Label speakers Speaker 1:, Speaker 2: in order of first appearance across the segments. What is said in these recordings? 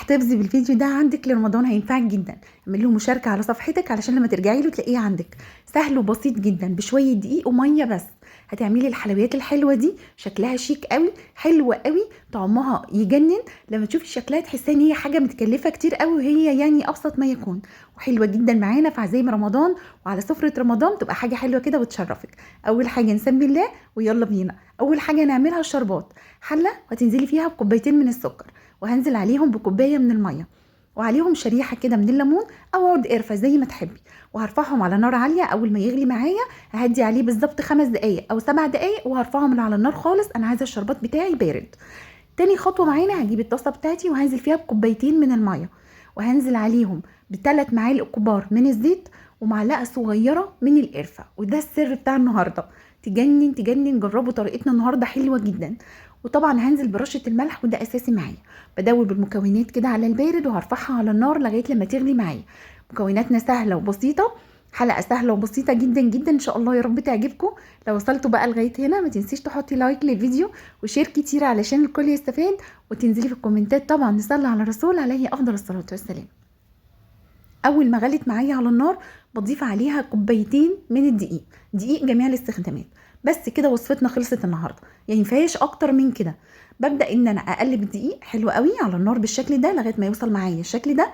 Speaker 1: احتفظي بالفيديو ده عندك لرمضان، هينفعك جدا. اعملي له مشاركة على صفحتك علشان لما ترجعي له تلاقيه عندك. سهل وبسيط جدا، بشوية دقيق ومية بس هتعملي الحلويات الحلوة دي. شكلها شيك قوي، حلوة قوي، طعمها يجنن. لما تشوفي شكلها تحسي ان هي حاجة متكلفه كتير قوي، وهي يعني ابسط ما يكون، وحلوه جدا معانا في عزايم رمضان وعلى سفره رمضان، تبقى حاجة حلوة كده وتشرفك. اول حاجة نسمي الله ويلا بينا. اول حاجة نعملها الشربات. حله وهتنزلي فيها بكوبايتين من السكر، وهنزل عليهم بكوبايه من المية، وعليهم شريحة كده من الليمون او عود قرفه زي ما تحبي، وهرفعهم على نار عالية. اول ما يغلي معايا ههدي عليه بالظبط 5 دقايق او 7 دقايق، وهرفعهم من على النار خالص. انا عايزه الشربات بتاعي بارد. تاني خطوة معانا، هجيب الطاسه بتاعتي وهنزل فيها بكوبايتين من المية، وهنزل عليهم ب3 معالق كبار من الزيت، ومعلقة صغيرة من القرفه. وده السر بتاع النهارده، تجنن تجنن. جربوا طريقتنا النهارده، حلوة جدا. وطبعا هنزل برشه الملح، وده اساسي معايا. بدوب المكونات كده على البارد، وهرفعها على النار لغاية لما تغلي معايا. مكوناتنا سهلة وبسيطة، حلقة سهلة وبسيطة جدا جدا، ان شاء الله يا رب تعجبكم. لو وصلتوا بقى لغاية هنا ما تنسيش تحطي like للفيديو و share كتير علشان الكل يستفاد، وتنزلي في الكومنتات طبعا نصلي على الرسول عليه افضل الصلاة والسلام. اول ما غلت معايا على النار بضيف عليها كوبايتين من الدقيق، دقيق جميع الاستخدامات. بس كده وصفتنا خلصت النهارده، يعني مفيهاش اكتر من كده. ببدا ان انا اقلب الدقيق حلو قوي على النار بالشكل ده لغاية ما يوصل معايا الشكل ده.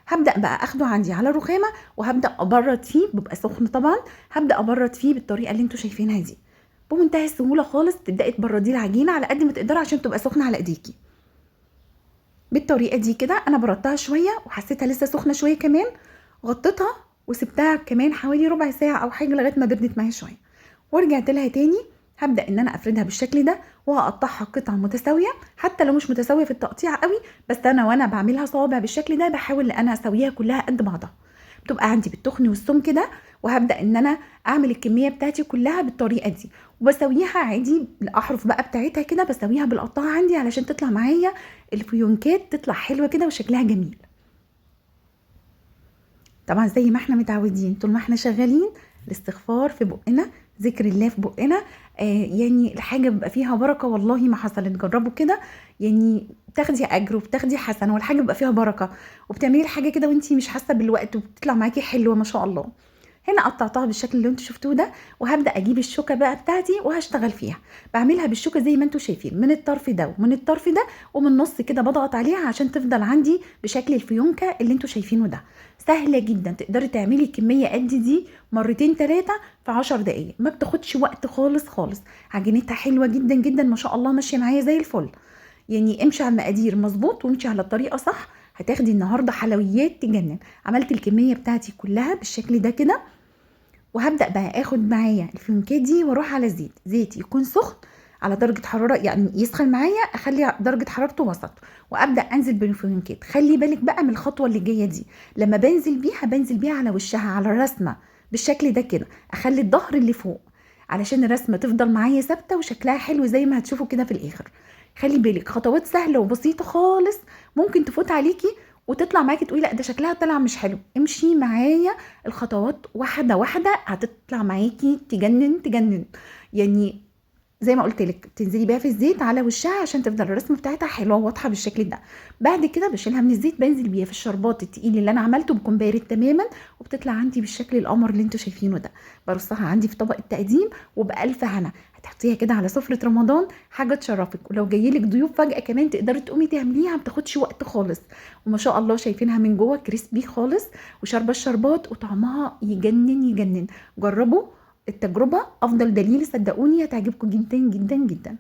Speaker 1: هبدا بقى اخده عندي على الرخامه، وهبدا ابرد فيه، بيبقى سخن طبعا. هبدا ابرد فيه بالطريقة اللي انتوا شايفينها دي بمنتهى السهولة خالص. تبداي تبرديه العجينة على قد ما تقدري عشان تبقى سخنة على ايديكي بالطريقة دي كده. انا بردتها شوية وحسيتها لسه سخنة شوية كمان، غطيتها وسبتها كمان حوالي ربع ساعة او حاجة لغاية ما بردت معايا شوية، ورجعت لها تاني. هبدا ان انا افردها بالشكل ده، وهقطعها قطع متساوية، حتى لو مش متساوية في التقطيع قوي، بس انا وانا بعملها صوابع بالشكل ده بحاول ان انا اسويها كلها قد بعضها. بتبقى عندي بالتخن والسمك كده، وهبدا ان انا اعمل الكمية بتاعتي كلها بالطريقة دي، وبسويها عادي الاحرف بقى بتاعتها كده، بسويها بالقطاعه عندي علشان تطلع معايا الفيونكات تطلع حلوة كده وشكلها جميل. طبعا زي ما احنا متعودين طول ما احنا شغالين الاستغفار في بقنا، ذكر الله في بقنا، يعني الحاجة بيبقى فيها بركة. والله ما حصلت، جربوا كده، يعني بتاخدي اجر وبتاخدي حسنه، والحاجة بيبقى فيها بركة، وبتعملي الحاجة كده وانتي مش حاسه بالوقت، وبتطلع معاكي حلوة ما شاء الله. هنا قطعتها بالشكل اللي انتوا شفتوه ده، وهبدا اجيب الشوكة بقى بتاعتي وهشتغل فيها. بعملها بالشوكة زي ما انتوا شايفين، من الطرف ده ومن الطرف ده ومن النص كده، بضغط عليها عشان تفضل عندي بشكل الفيونكه اللي انتوا شايفينه ده. سهلة جدا، تقدري تعملي كمية قد دي مرتين 3 في 10 دقايق، ما بتاخدش وقت خالص خالص. عجينتها حلوة جدا جدا ما شاء الله، ماشية معايا زي الفل. يعني امشي على المقادير مظبوط وامشي على الطريقة صح، هتاخدي النهارده حلويات تجنن. عملت الكمية بتاعتي كلها بالشكل ده كده، وهبدا بقى اخد معايا الفيونكات دي واروح على الزيت. زيت يكون سخن على درجه حرارة، يعني يسخن معايا، اخلي درجه حرارته وسط، وابدا انزل بالفيونكات. خلي بالك بقى من الخطوة اللي جاية دي، لما بنزل بيها بنزل بيها على وشها على الرسمة بالشكل ده كده، اخلي الظهر اللي فوق علشان الرسمة تفضل معايا ثابتة وشكلها حلو زي ما هتشوفوا كده في الاخر. خلي بالك خطوات سهلة وبسيطة خالص، ممكن تفوت عليكي وتطلع معاكي تقولي لا ده شكلها طلع مش حلو. امشي معايا الخطوات واحدة واحدة، هتطلع معاكي تجنن تجنن. يعني زي ما قلت لك تنزلي بيها في الزيت على وشها عشان تفضل الرسمة بتاعتها حلوة وواضحة بالشكل ده. بعد كده بشيلها من الزيت، بنزل بيها في الشربات التقيل اللي انا عملته، بيكون بارد تماما، وبتطلع عندي بالشكل القمر اللي انتوا شايفينه ده. برصها عندي في طبق التقديم وبألف هنا. هتحطيها كده على سفره رمضان، حاجة تشرفك. ولو جايلك ضيوف فجاة كمان تقدري تقومي تعمليها، ما بتاخدش وقت خالص. وما شاء الله شايفينها من جوه كريسبي خالص، وشاربه الشربات وطعمها يجنن يجنن. جربوا التجربة، أفضل دليل، صدقوني هتعجبكم جدا جدا جدا.